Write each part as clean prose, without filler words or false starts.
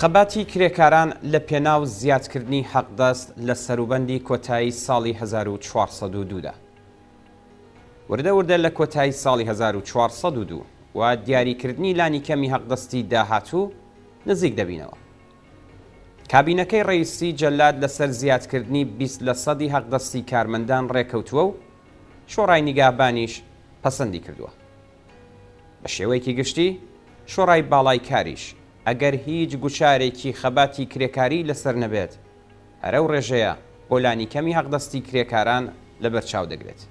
خەباتی کرێکاران لە پێناو زیادکردنی حەقدەست لە سەروبەندی کۆتایی ساڵی 1402 دا. وردە وردە لە کۆتایی ساڵی 1402 و دیاریکردنی لانیکەمی حەقدەستی داهاتوو نزیک دەبینەوە. کابینەکەی ڕەیسی جەلاد لەسەر زیادکردنی 20 لە سەدی حەقدەستی کارمەندان ڕێکەوتووە و شۆڕای نیگاهبانیش پەسەندی کردووە. بە شێوەیەکی گشتی شۆڕای باڵای کاریش ئەگەر هیچ گوشارێکی خەباتی کرێکاریی لەسەر نەبێت، هەر ئەو ڕێژەیە بۆ لانیکەمی حەقدەستی کرێکاران لەبەرچاو دەگرێت.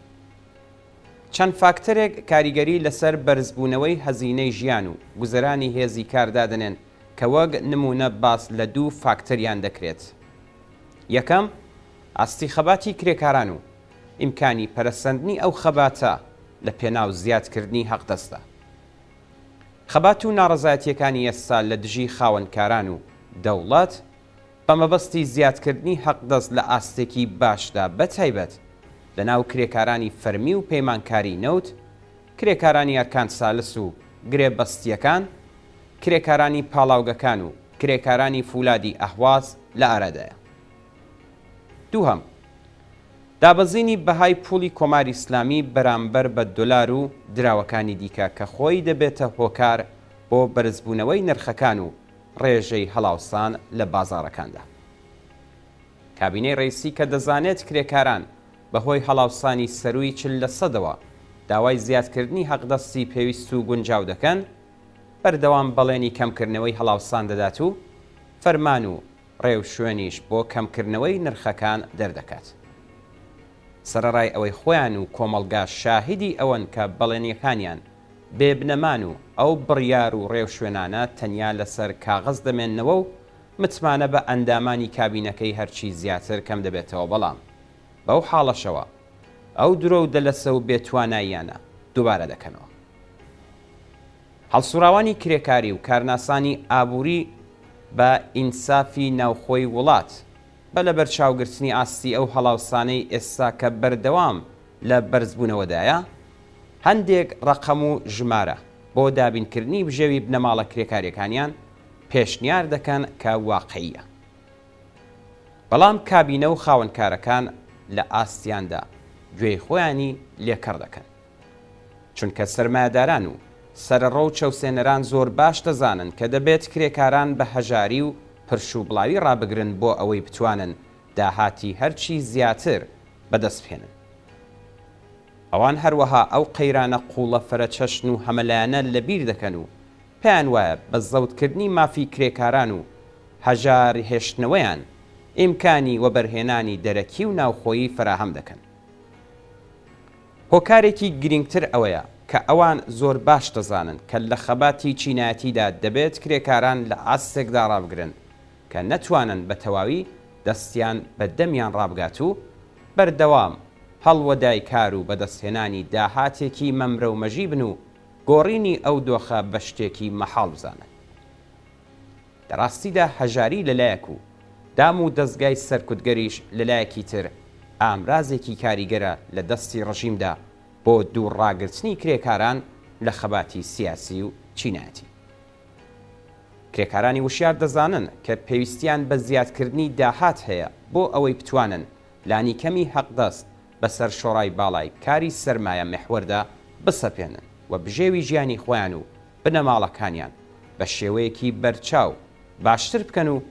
چەند فاکتەرێک کاریگەری لەسەر بەرزبوونەوەی هەزینەی ژیان و گوزەرانی هێزی کار دادەنێن کە وەک نموونە باس لە دوو فاکتەریان دەکرێت. یەکەم، ئاستی خەباتی کرێکاران و ئیمکانی پەرەسەندنی ئەو خەباتە لە پێناو زیادکردنی حەقدەستدا. خەبات و ناڕەزایەتییەکانی ئێستا لە دژی خاوەنکاران و دەوڵەت بە مەبەستی زیادکردنی حەقدەست لە ئاستێکی باشدا بە تایبەت لە ناو کرێکارانی فەرمی و پەیمانکاری نەوت، کرێکارانی ئەرکان سالس و گرێبەستییەکان، کرێکارانی پاڵاوگەکان و کرێکارانی فولادی ئەهواز لە ئارادایە. دووهەم، دابەزینی بەهای پوڵی کۆماری ئیسلامی بەرامبەر بە دۆلار و دراوەکانی دیکە کە خۆی دەبێتە هۆکار بۆ بەرزبوونەوەی نرخەکان و ڕێژەی هەڵاوسان لە بازاڕەکاندا. کابینەی ڕەیسی کە دەزانێت کرێکاران بەهۆی هەڵاوسانی سەرووی 40 لە سەدەوە داوای زیادکردنی حەقدەستی پێویست و گونجاو دەکەن، بەردەوام بەڵێنی کەمکردنەوەی هەڵاوسان دەدات و فەرمان و ڕێوشوێنیش بۆ کەمکردنەوەی نرخەکان دەردەکات. سەرەڕای ئەوەی خۆیان و کۆمەڵگا شاهیدی ئەوەن کە بەڵێنییەکانیان بێ بنەمان و ئەو بڕیار و ڕێوشوێنانە تەنیا لەسەر کاغەز دەمێننەوە و متمانە بە ئەندامانی کابینەکەی هەرچی زیاتر کەم دەبێتەوە بەڵام بەو حاڵەشەوە ئەو درۆ و دەلەسە و بێ تواناییانە دووبارە دەکەنەوە. هەڵسوڕاوانی کرێکاری و کارناسانی ئابووری بە ئینسافی ناوخۆی وڵات، بە لەبەرچاوگرتنی ئاستی ئەو هەڵاوسانەی ئێستا کە بەردەوام لە بەرزبوونەوەدایە، هەندێک ڕەقەم و ژمارە بۆ دابینکردنی بژێوی بنەماڵە کرێکارییەکانیان پێشنیار دەکەن کە واقعییە. بەڵام کابینە و خاوەنکارەکان لە ئاستیاندا گوێی خۆیانی لێ کەڕ دەکەن. چونکە سەرمایەداران و سەرەڕۆ و چەوسێنەران زۆر باش دەزانن کە دەبێت کرێکاران بە هەژاری و پرش و بڵاوی ڕابگرن بۆ ئەوەی بتوانن داهاتی هەرچی زیاتر بەدەست بهێنن. ئەوان هەروەها ئەو قەیرانە قووڵە فەرەچەشن و هەمەلایەنە لەبیر دەکەن و پێیان وایە بە زەوتکردنی مافی کرێکاران و هەژار هێشتنەوەیان ئیمکانی وەبەرهێنانی دەرەکی و ناوخۆیی فەراهەم دەکەن. هۆکارێکی گرینگتر ئەوەیە کە ئەوان زۆر باش دەزانن کە لە خەباتی چینایەتیدا دەبێت کرێکاران لە ئاستێکدا ڕابگرن کە نەتوانن بە تەواوی دەستیان بە دەمیان ڕابگات و بەردەوام هەڵوەدای کار و بەدەستهێنانی داهاتێکی مەمرەومەژی بن و گۆڕینی ئەو دۆخە بە شتێکی مەحاڵ بزانن. لە ڕاستیدا هەژاری لە لایەک و دام و دەزگای سەرکوتگەریش لە لایەکی تر ئامرازێکی کاریگەرە لە دەستی ڕژیمدا بۆ دوور ڕاگرتنی کرێکاران لە خەباتی سیاسی و چینایەتی. کرێکارانی وشیار دەزانن کە پێویستیان بە زیادکردنی داهات هەیە بۆ ئەوەی بتوانن لانیکەمی حەقدەست بەسەر شۆڕای باڵای کاری سەرمایە میحوەردا بسەپێنن و بژێوی ژیانی خۆیان و بنەماڵەکانیان بە شێوەیەکی بەرچاو باشتر بکەن و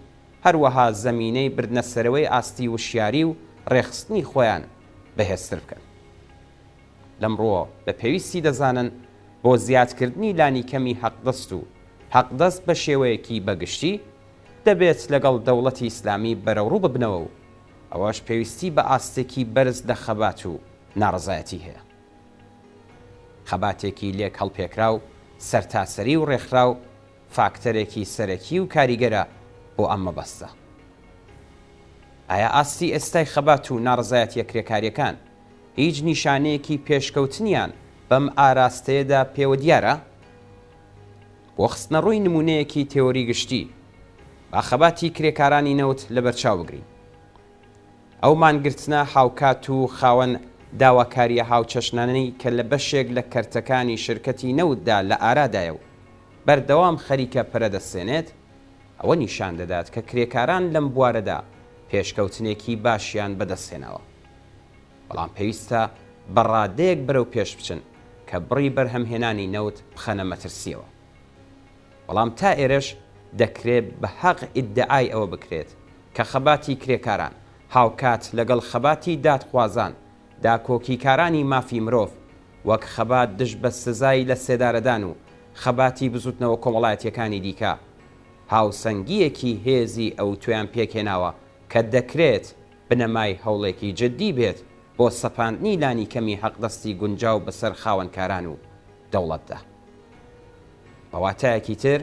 هەروەها زەمینەی بردنەسەرەوەی ئاستی وشیاری و ڕێکخستنی خۆیان بەهێزتر بکەن. لەم ڕووەوە بە پێویستی دەزانن بۆ زیادکردنی لانیکەمی حەقدەست و حەقدەست بە شێوەیەکی بەگشتی دەبێت لەگەڵ دەوڵەتی ئیسلامی بەرەوڕوو ببنەوە و ئەوەش پێویستی بە ئاستێکی بەرز لە خەبات و ناڕەزایەتی هەیە. خەباتێکی لێک هەڵپێکراو، سەرتاسەری و ڕێکخراو فاکتەرێکی سەرەکی و کاریگەرە بۆ ئەم مەبەستە. ئایا ئاستی ئێستای خەبات و ناڕەزایەتییە کرێکارییەکان هیچ نیشانەیەکی پێشکەوتنیان بەم ئاراستەیەدا پێوە دیارە؟ بۆ خستنەڕووی نموونەیەکی تێۆری گشتی، با خەباتی کرێکارانی نەوت لەبەرچاو بگرین. ئەو مانگرتنە هاوکات و خاوەن داواکارییە هاوچەشنانەی کە لە بەشێک لە کەرتەکانی شرکەتی نەوتدا لە ئارادایە و بەردەوام خەریکە پەرە دەستێنێت، ئەوە نیشان دەدات کە کرێکاران لەم بوارەدا پێشکەوتنێکی باشیان بەدەستهێناوە. بەڵام پێویستە بە ڕادەیەک بەرەو پێش بچن کە بڕی بەرهەمهێنانی نەوت بخەنە مەترسییەوە. بەڵام تا ئێرەش دەکرێ بە هەق ئیدعای ئەوە بکرێت کە خەباتی کرێکاران هاوکات لەگەڵ خەباتی دادخوازان، داکۆکیکارانی مافی مرۆڤ، وەک خەبات دژ بە سزای لە سێدارەدان و خەباتی بزوتنەوە کۆمەڵایەتیەکانی دیکە، هاوسەنگییەکی هێزی ئەوتۆیان پێکهێناوە کە دەکرێت بنەمای هەوڵێکی جددی بێت بۆ سەپاندنی لانیکەمی حەقدەستی گونجاو بەسەر خاوەنکاران و دەوڵەتدا. بە واتایەکی تر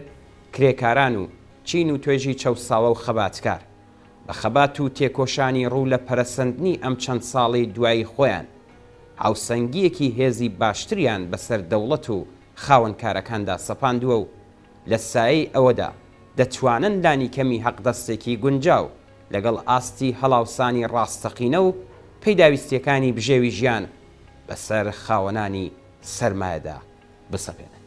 کرێکاران و چین و توێژی چەوساوە و خەباتکار، بە خەبات و تێکۆشانی ڕوو لە پەرەسەندنی ئەم چەند ساڵەی دوایی خۆیان، هاوسەنگییەکی هێزی باشتریان بەسەر دەوڵەت و خاوەنکارەکاندا سەپاندووە و لە سایەی ئەوەدا دەتوانن لانیکەمی حەقدەستێکی گونجاو لەگەڵ ئاستی هەڵاوسانی ڕاستەقینە و پێداویستییەکانی بژێوی ژیان بەسەر خاوەنانی سەرمایەدا بسەپێنن.